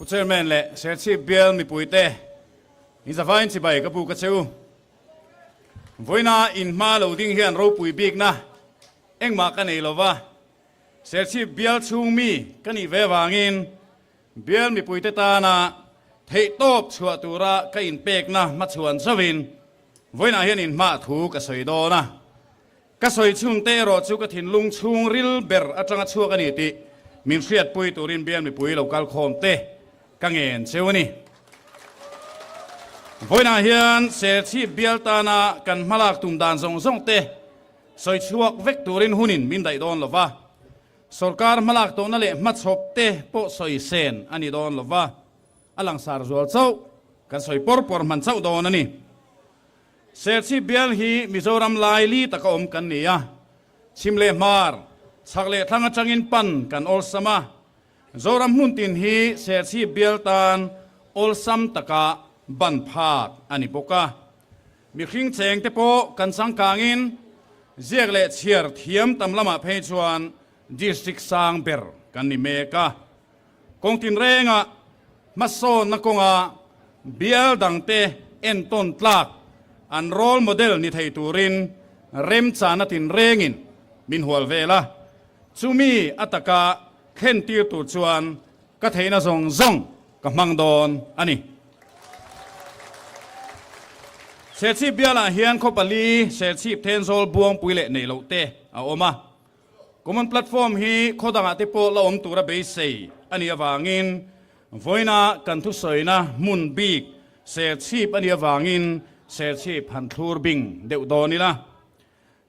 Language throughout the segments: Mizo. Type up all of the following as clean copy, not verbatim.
Pu Chairman leh Serchhip bial mipuite in zavaiin chibai ka buk a che u. Vawiina in hma lo ding hian ropui bikna engmah ka nei lova, Serchhip bial chhung mi ka nih ve avangin bial mipuite tana theihtawp chhuah tura ka inpekna hmachhuan zauhin vawiinah hian in hmah thu ka sawi dawn a. Ka sawi chhun te erawh chu ka thinlung chhung ril ber atanga chhuak a ni tih min hriatpui turin bial mipui lo kal khawm te ka ngen cheu a ni. Vawiinah hian Serchhip bial tana kan hmalak tum dan zawng zawng te sawi chhuak vek turin hunin min daih dawn lo va, sawrkar hmalak tawhna leh hmachhawp te pawh sawi sen a ni dawn lo va, a langsar zual chauh kan sawi pawr pawr hman chauh dawn a ni. Serchhip bial hi Mizoram lai li taka awm kan ni a, chhim leh hmar, chhak leh thlang atangin pan kan awlsam a. Zoram hmun tin hi Serchhip bial tan awlsam taka ban phak a ni bawk a. Mihring cheng te pawh kan changkangin ziak leh chhiar thiam tam lamah phei chuan District sang ber kan ni mek a. Kawng tinrengah hmasawnna kawnga bial dangte entawn tlak an role model ni thei turin remchana tinrengin min hual vel a, chumi a taka thlentir tur chuan ka theihna zawng zawng ka hmang dawn a ni. Serchhip bialah hian khaw pali Serchhip Thenzawl Buangpui leh Neihloh te a awm a. Common Platform hi khaw dangah te pawh la awm tura beisei a nih avangin vawiina kan thusawina hmun bik Serchhip a nih avangin Serchhip han thlur bing deuh dawn ila.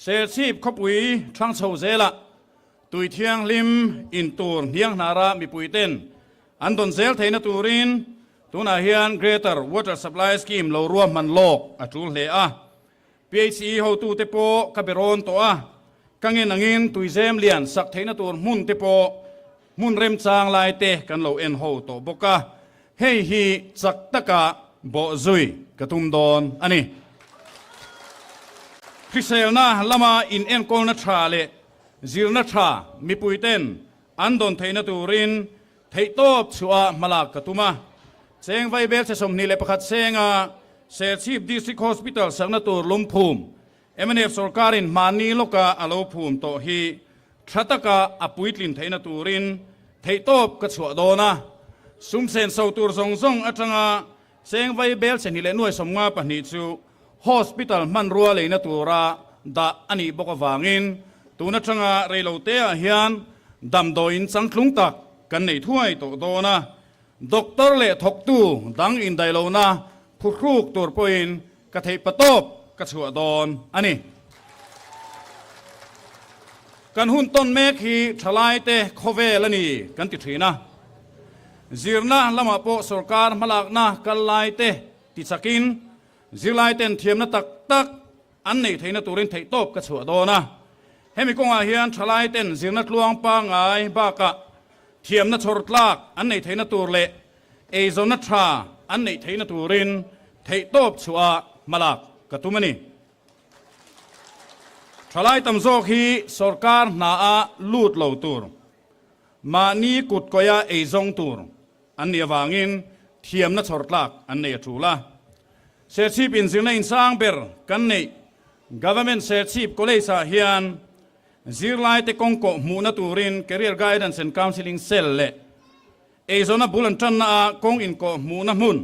Serchhip khawpui thlang chho zelah tui thianghlim in tur hniang hnara mipuiten an dawn zel theihna turin tunah hian Greater Water Supply Scheme lo ruahman lawk a tul hle a. PHE hotute pawh ka be rawn tawh a, ka ngen angin tuizem lian sak theihna tur hmun te pawh hmun remchang lai te kan lo en ho tawh bawk a, hei hi chak taka bawh zui ka tum dawn a ni. Hriselna lama inenkawlna tha leh zirna tha mipuiten an dawn theihna turin Theihtawp chhuah hmalak ka tum a, cheng vaibel che 21 senga Serchhip District Hospital sakna tur lungphum mnf sorkarin hmanni lawka a lo phum tawh hi tha taka a puitlin theihna turin theihtawp ka chhuah dawn a, sum senso tur zawng zawng atanga cheng vaibel che 252 chu Hospital hmanrua leina tura dah a nih bawk avangin tun atanga reiloteah hian damdawiin changtlung tak kan nei thuai tawh dawn a, doctor leh thawktu dang indailohna phuhruk tur pawhin ka theih patawp ka chhuah dawn a ni. Kan hun tawn mek hi thalaite khawvel a ni kan ti thin a, zirna lamah pawh sorkar hmalakna kal laite Tichakin, zirlaiten thiamna tak tak an neih theihna turin theihtawp ka chhuah dawn a. Hemi kawngah hian thalaiten zirna tluang pangngai bakah thiamna chhawr tlak an neih theihna tur leh eizawnna tha an neih theihna turin theihtawp chhuah hmalak ka tum a ni. Thalai tam zawk hi sawrkar hnaah lut lo tur, mahni kutkawia eizawng tur An nih avangin thiamna chhawr tlak an nei a tul a. Serchhip inzirna insang ber kan neih Government Serchhip College-ah hian zirlaite kawngkawh hmuhna turin Career Guidance and Counselling Cell leh eizawnna bul an tanna-a kawng inkawh hmuhna hmun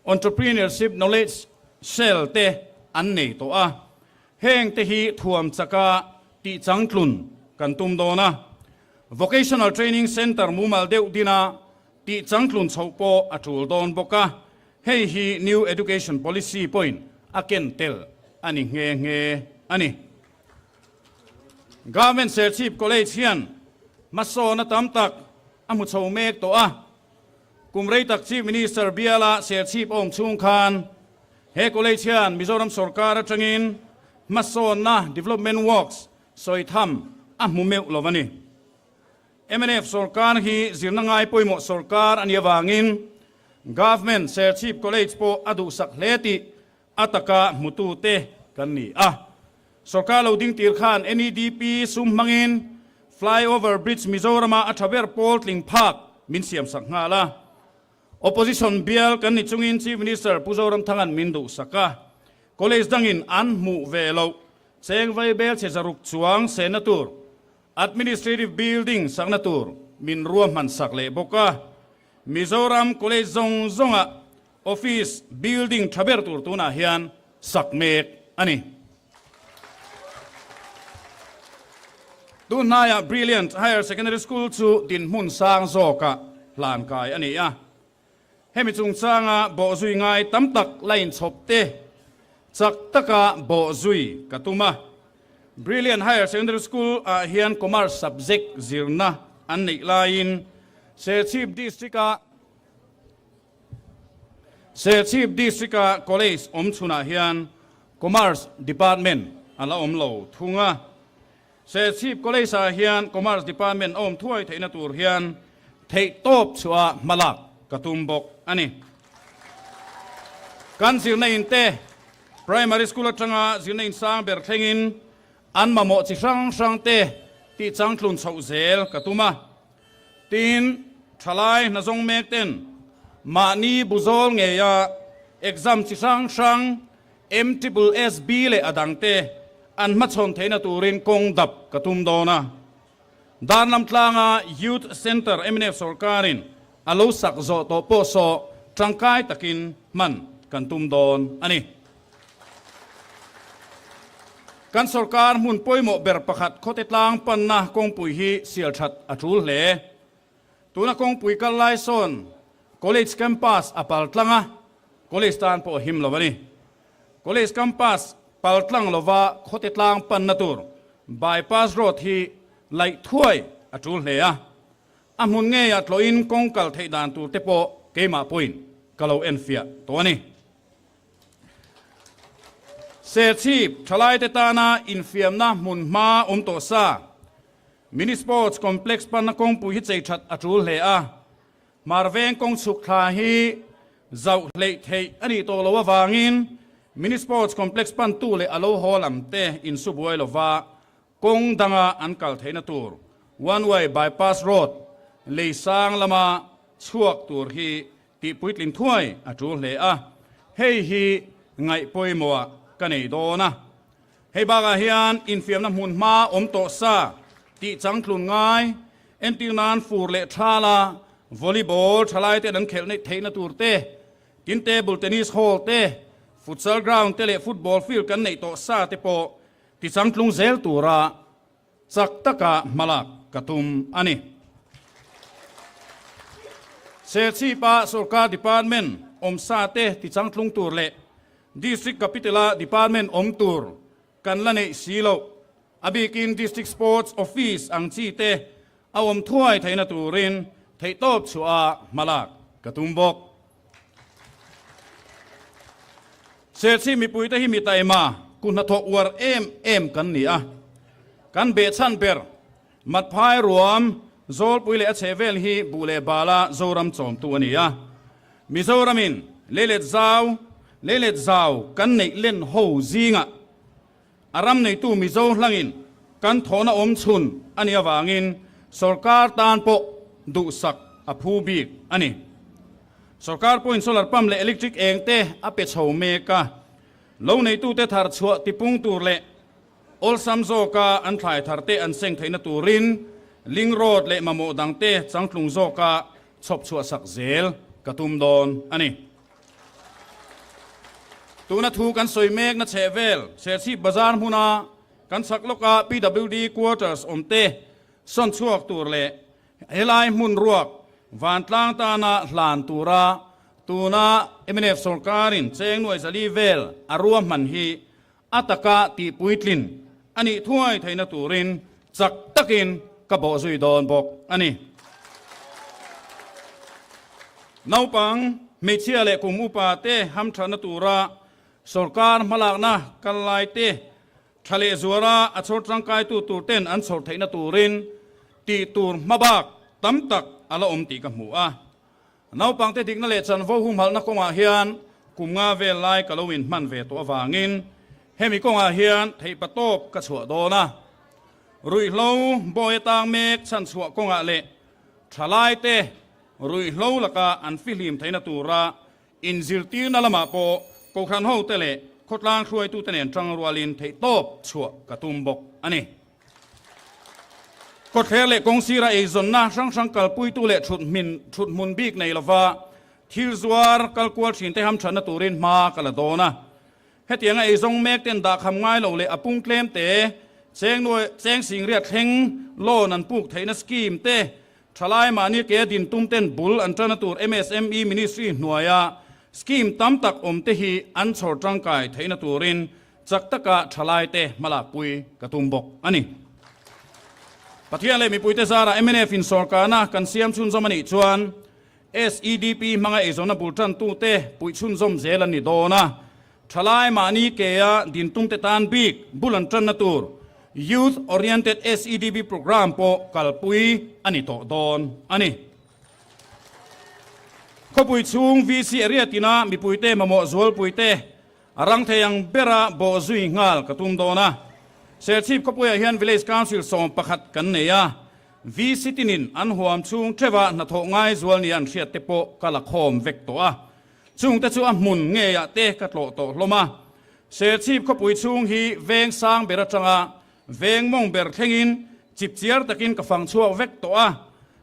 Entrepreneurship Knowledge Cell te an nei tawh a. Heng te hi thuam chaka tihchangtlun kan tum dawn a. Vocational Training Centre mumal deuh dina tih changtlun chhoh pawh a tul dawn bawk a, hei hi New Education Policy pawhin a ken tel a ni nghe nghe a ni. Government Serchhip College hian hmasawna tam tak a hmu chho mek tawh a, kum rei tak Chief Minister biala Serchhip awm chhung khan he college hian Mizoram sorkar atangin hmasawnna development works Sawi tham a hmu meuh lo a ni. Mnf sorkar hi zirna ngai pawimawh sorkar a nih avangin Government Serchhip College pawh a duhsak hle tih a taka hmutute kan ni a. Sorkar lo ding tir khan NEDP sum hmangin Flyover Bridge Mizorama a tha ber pawl tling phak min siamsak nghal a. Opposition bial kan ni chungin Chief Minister Pu Zoramthanga'n min duhsak a, College dangin an hmuh ve loh cheng vaibel chhe zaruk chuang senna tur Administrative Building sakna tur min ruahman sak leh bawk a, Mizoram College zawng zawngah Office Building tha ber tur tunah hian sak mek a ni. Tunhnaiah Brilliant Higher Secondary School chu dinhmun sang zawkah hlan kai a ni a. Hemi chungchanga bawhzui ngai tam tak la inchhawp te chak taka bawhzui ka tum a. Brilliant Higher Secondary School ah hian Commerce subject zirna an neih laiin Serchhip District-a Serchhip District-a College awm chhunah hian Commerce Department a la awm lo thung a. Serchhip College-ah hian Commerce Department a awm thuai theihna tur hian theihtawp chhuah hmalak ka tum bawk a ni. Kan zirna in te Primary School atanga zirna in sang ber thlengin an mamawh chi hrang hrang te tih changtlun chhoh zel ka tum a. Tin, thalai hnazawng mek ten mahni buzawl ngeia exam chi hrang hrang MSSB leh a dangte an hmachhawn theihna turin kawng dap ka tum dawn a. Darlam tlanga Youth Centre mnf sorkarin a lo sak zawh tawh pawh saw tangkai takin hman kan tum dawn a ni. Kan sorkar hmun pawimawh ber pakhat khawte tlang panna kawngpui hi sial that a tul hle. Tuna kawngpui kal lai sawn College campus a pal tlang a, College tan pawh a him lo a ni. College campus pal tlang lova khawte tlang panna tur bypass road hi laih thuai a tul hle a. A hmun ngeiah tlawhin kawng kal theih dan tur te pawh keimah pawhin ka lo enfiah tawh a ni. Serchhip thalaite tana infiamna hmun hma awm tawh sa Mini Sports Complex panna kawngpui hi chei that a tul hle a. Hmarveng kawng chhuk thla hi zauh hleih theih a nih tawh loh avangin Mini Sports Complex pantu leh a lo haw lam te insu buai lova kawng danga an kal theihna tur One Way Bypass Road lei sang lama chhuak tur hi tih puitlin thuai a tul hle a, hei hi ngaih pawimawhah ka nei dawn a. Hei bakah hian infiamna hmun hma awm tawh sa tih changtlun ngai, entir nan fur leh thala volleyball thalai ten an khelh neih theihna tur te, tin table tennis hall te, futsal ground te leh football field kan neih tawh sa te pawh ti changtlung zel tura chak taka hmalak ka tum a ni. Serchhipa sorkar department awm sa te ti changtlung tur leh District Capital-a department awm tur kan la neih si loh. A bikin District Sports Office ang chi te a awm thuai theihna turin theihtawp chhuah a hmalak ka tum bawk. Serchhip mipuite hi mi taima ku hnathawh uar em em kan ni a. Kan behchhan ber Matphai ruam Zawlpui leh a chhehvel hi buh leh bala Zoram chawmtu a ni a. Mizoramin leilet zau, leilet zau kan neih len ho zingah a ram neitu Mizo hlangin kan thawhna awm chhun a nih avangin sorkar tan pawh duhsak a phu bik a ni. Sorkar pawhin solar pump leh electric eng te a pe chho mek a, lo neitute thar chhuah tipung tur leh Awlsam zawka an thlai tharte an seng theihna turin link road leh mamawh dangte changtlung zawka chhawp chhuahsak zel ka tum dawn a ni. Tuna thu kan sawi mekna chhehvel Serchhip Bazar hmuna kan chhak lawka PWD quarters awmte sawn chhuak tur leh Helai hmun ruak vantlang tana hlan tura tuna mnf sorkarin cheng nuai zali vel a ruahman hi A taka tih puitlin a nih thuai theihna turin chak takin ka bawh zui dawn bawk a ni. Naupang, hmeichhia leh kum upa te hamthatna tura sawrkar hmalakna kal lai te tha leh zuara a chhawr tangkaitu tur ten an chhawr theihna turin tih tur hmabak tam tak a la awm tih ka hmu a. Naupangte dikna leh chanvo humhalhna kawngah hian kum nga vel lai ka lo inhman ve tawh avangin hemi kawngah hian theihpa tawp ka chhuah dawn a. Ruihhlo bawi atang mek chhanchhuah kawngah leh thalaite. Ruihhlo laka an fihlim theihna tura inzirtirna lamah pawh Kohhran hote leh khawtlang hruaitute nen tangrualin theihtawp chhuah ka tum bawk a ni. Khawthler leh kawngsira eizawnna hrang hrang kalpuitu leh thut hmun bik nei lova thil zuar kalkual thinte hamthatna turin hma ka la dawn a. Hetianga eizawng mek ten dahkham ngai lo leh a pung tlem te, cheng nuai cheng singriat thleng loan an puk theihna scheme te, thalai mahni ke din tum ten bul an tana tur MSME Ministry hnuaia scheme tam tak awm te hi an chhawr tangkai theihna turin chak taka thalai te hmalakpui ka tum bawk a ni. Pathian leh mipuite zarah mnf in sawrkarna kan siam chhunzawm a nih chuan SEDP hmanga eizawnna bul tantute puih chhunzawm zel an ni dawn a, thalai mahni kea dintumte tan bik bul an tanna tur Youth Oriented SEDP Programme pawh kalpui a ni tawh dawn a ni. Khawpui chhung VC area tina mipuite mamawh zualpuite a rang thei ang bera bawh zui nghal ka tum dawn a. Serchhip khawpuiah hian Village Council 11 kan nei a, VC tinin an huam chhung theuha hnathawh ngai zual nia an hriat te pawh ka la khawm vek tawh a. Chungte chu a hmun ngeiah te ka tlawh tawh hlawm a. Serchhip khawpui chhung hi veng sang ber atanga veng mawng ber thlengin chipchiar takin ka fang chhuak vek tawh a.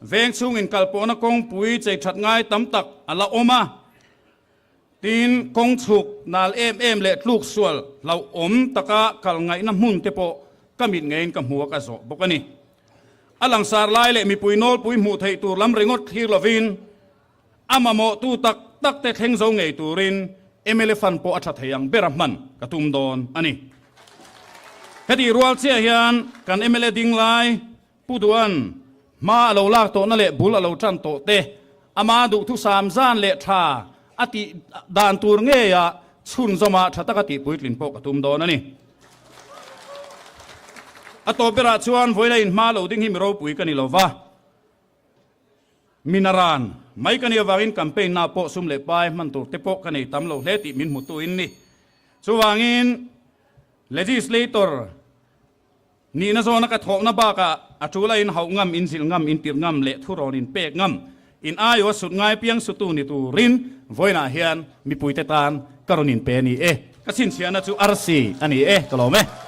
Veng chhungin kalpawhna kawngpui chei that ngai tam tak a la awm a. Tin, kawng chhuk nal em em leh tluk sual hlauhawm taka kal ngaihna hmun te pawh ka mit ngeiin ka hmu a ka zawh bawk a ni. A langsar lai leh mipui nawlpui hmuh theih tur lam ringawt thlir lovin a mamawhtu tak tak te thleng zo ngei turin mla fund pawh a tha thei ang bera hman ka tum dawn a ni. Hetih rual chiah hian kan mla ding lai Pu Duan, hma a lo lak tawhna leh bul a lo tan tawh te, ama duhthusam zan leh tha a tih dan tur ngeia chhunzawma tha taka tih puitlin pawh ka tum dawn a ni. A tawp berah chuan vawiina inhma lo ding hi mi ropui ka ni lo va, mi naran mai ka nih avangin campaign na pawh sum leh pai hman tur te pawh ka nei tam lo hle tih min hmutu in ni. Chuvangin Legislator Nihna zawna ka thawhna bakah a tul a in hauh ngam, in zilh ngam, in tirh ngam leh thurawn in pek ngam, in aiaw a sut ngai piang sutu ni turin vawiinah hian mipuite tan ka rawn in pe a ni e. Ka chhinchhiahna chu arsi a ni e, ka lawm e.